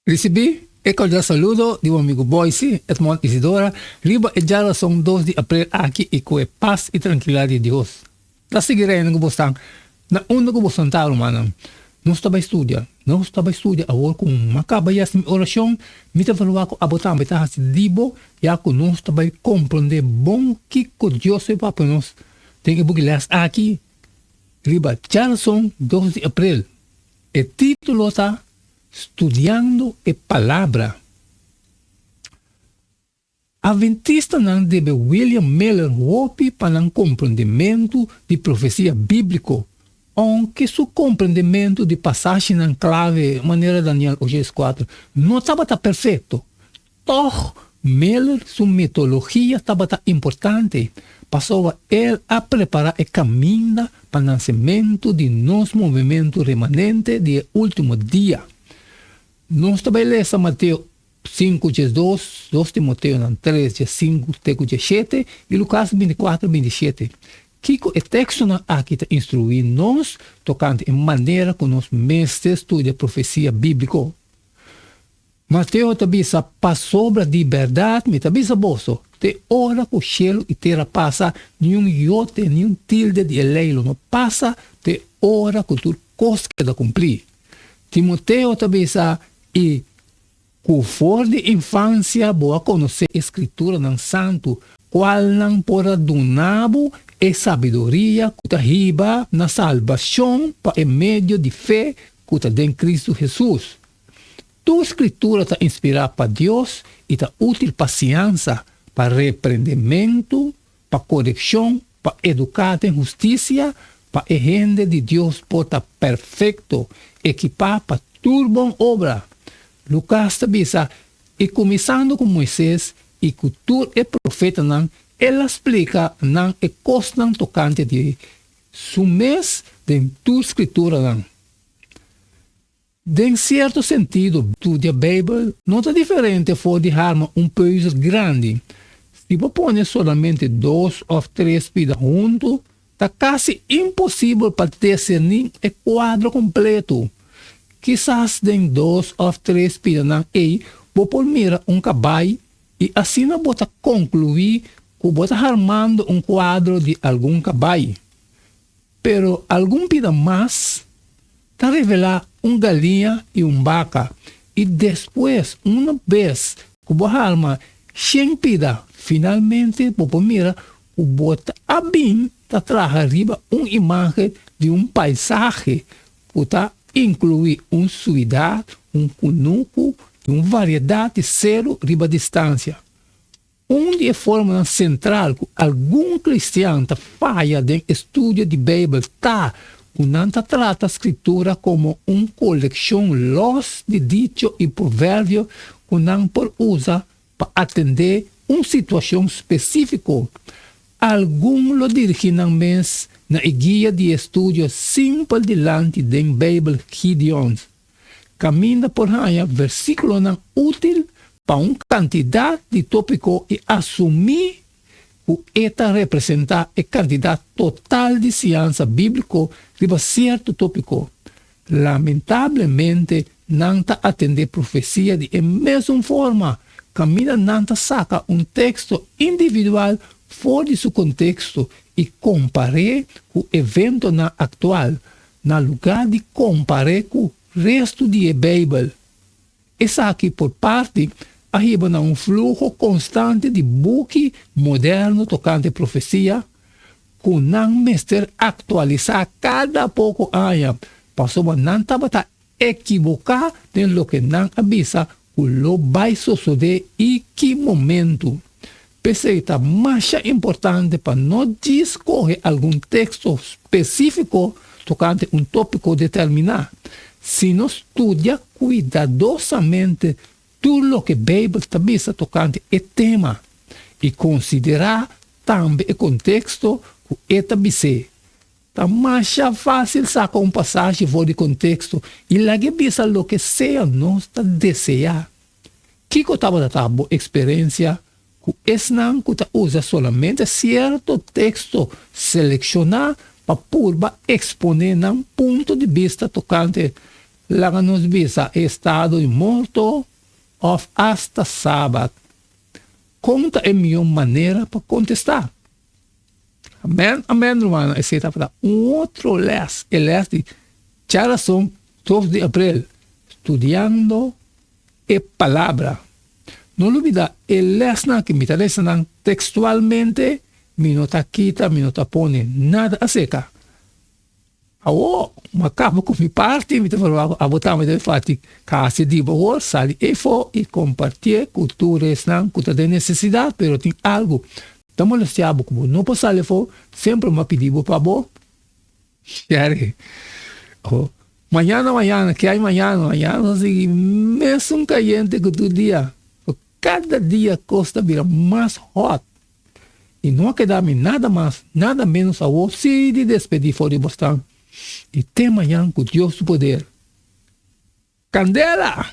Risibí e kordial saludo di bo amigu Boyce Edmond Isidora riba e djarason dos di aprel aki i ku e pas i trankilidat di Dios ta sigui reina ku bosnan na unda ku bosan ta rumannan. Nos ta bai studia, nos ta bai studia awor ku mi a kaba yasi mi orashon mi ta verwagt ku abo tambe ta hasi di bo ya ku nos ta bai komprondé bon kiko Dios ta papia nos den e buki lès aki riba djarason dos di aprel. E título ta Studiando e Palabra. Adventistanan debe William Miller hopi pa nan komprendementu di profesia bíbliko, ounke su komprendementu di pasashinan klave manera Daniel 8:4 no tabata perfekto. Tòg, Miller su metologia tabata importante, pasobra el a prepará e kaminda pa nansementu di nos movementu remanente di e último dia. Nos ta bai lesa Mateo sinku 12, dos Timoteonan tres 15 te ku 17 i Lukas 24, 27. Kiko e tekstonan aki ta instruí nos tokante e manera ku nos mester studia profesia bíbliko? Mateo ta bisa, Pasobra di bèrdat mi ta bisa boso, te ora ku shelu i tera pasa, niun yote, niun tilde di e lei lo no pasa te ora ku tur kos keda kumplí. Timoteo ta bisa, I ku for di infansia bo a konosé e Skrituranan Santu, kualnan por a duna bo e sabiduria ku ta hiba na salbashon pa e medio di fe ku ta den Kristu Hesus. Tur Skritura ta inspirá pa Dios i ta útil pa siñansa, pa reprendementu, pa korekshon, pa eduká den hustisia, pa e hende di Dios por ta perfekto, ekipá pa tur bon obra. Lukas ta bisa, I kuminsando ku Moises i ku tur e profetanan, el a splika nan e kosnan tokante di su mes den tur Skrituranan. Den sierto sentido, studia Beibel no ta diferente for di harma un pùzel grandi. Si bo pone solamente dos òf tres pida huntu, ta kasi imposibel pa diserní e kuadro kompletu. Kisas den dos òf tres pidanan ei bo por mira un kabai i asina bo ta konkluí ku bo ta harmando un kuadro di algun kabai. Pero algun pida mas ta revelá un galiña i un baka, i despues una bes ku bo halma shen pida, finalmente bo por mira ku bo ta a bin ta traha riba un imágen di un paisahe ku ta inkluí un suidat, un kunuku i un variedat di seru riba distansia. Un di e formanan sentral ku algun kristian ta faya den estudio di Beibel ta ku nan ta trata Skritura komo un kolekshon lòs di dicho i proverbio ku nan por usa pa atendé un situashon spesífiko. Algun lo dirigí nan mes na e guia di estudio simpel dilanti den Beibel Gideons. Kaminda por haña versíkulonan útil pa un kantidat di tópiko i asumí ku e ta representá e kantidat total di siansa bíbliko riba sierto tópiko. Lamentablemente, nan ta atendé profesia di e mesun forma, kaminda nan ta saka un teksto individual for di su konteksto i kompar'é ku eventonan aktual, Na lugá di kompar'é ku restu di e Beibel, esaki por parti a hiba na un fluho konstante di buki moderno tokante profesia ku nan mester aktualisá kada poko aña pasobra nan tabata ekiboká den loke nan a bisa ku lo bai sosodé i ki momentu. P'esei ta masha importante pa no djis skohe algun teksto spesífiko tokante un tópiko determiná, sino studia kuidadosamente tur loke Beibel ta bisa tokante e tema i konsiderá tambe e konteksto ku e ta bis'é. Ta masha fásil saka un pasashi for di konteksto i lag'é bisa loke sea nos ta deseá. Kiko tabata ta bo eksperensia ku esnan ku ta usa solamente sierto teksto selekshoná pa purba eksponé nan punto di bista tokante Laga nos bisa e estado di morto òf asta Sabat. Kon ta e mihó manera pa kontestá? Amèn, amèn, rumannan, esei tabata un otro lès, e lès di djarason dos di aprel, Studiando e Palabra. No lubidá, e lèsnan aki mi ta lesa nan tekstualmente, mi no ta kita, mi no ta pone nada aserka. Awor, mi a kaba ku mi parti, mi ta proba ku abo tambe debe parti kasi di bo awor, sali efo i kompartié ku tur esnan ku ta den nesesidat, pero tin algu ta molestiá bo ku bo no por sali afó, semper mi a pidi bo pa bo share. Awor, mañana mañana, ke hay mañana? Mañana nos a sigui mesun kayente ku tur dia, kada dia kos ta bira mas hòt. I no a keda mi nada mas, nada menos awor si di despedí for di bosnan i te mañan ku Dios su poder. Kandela!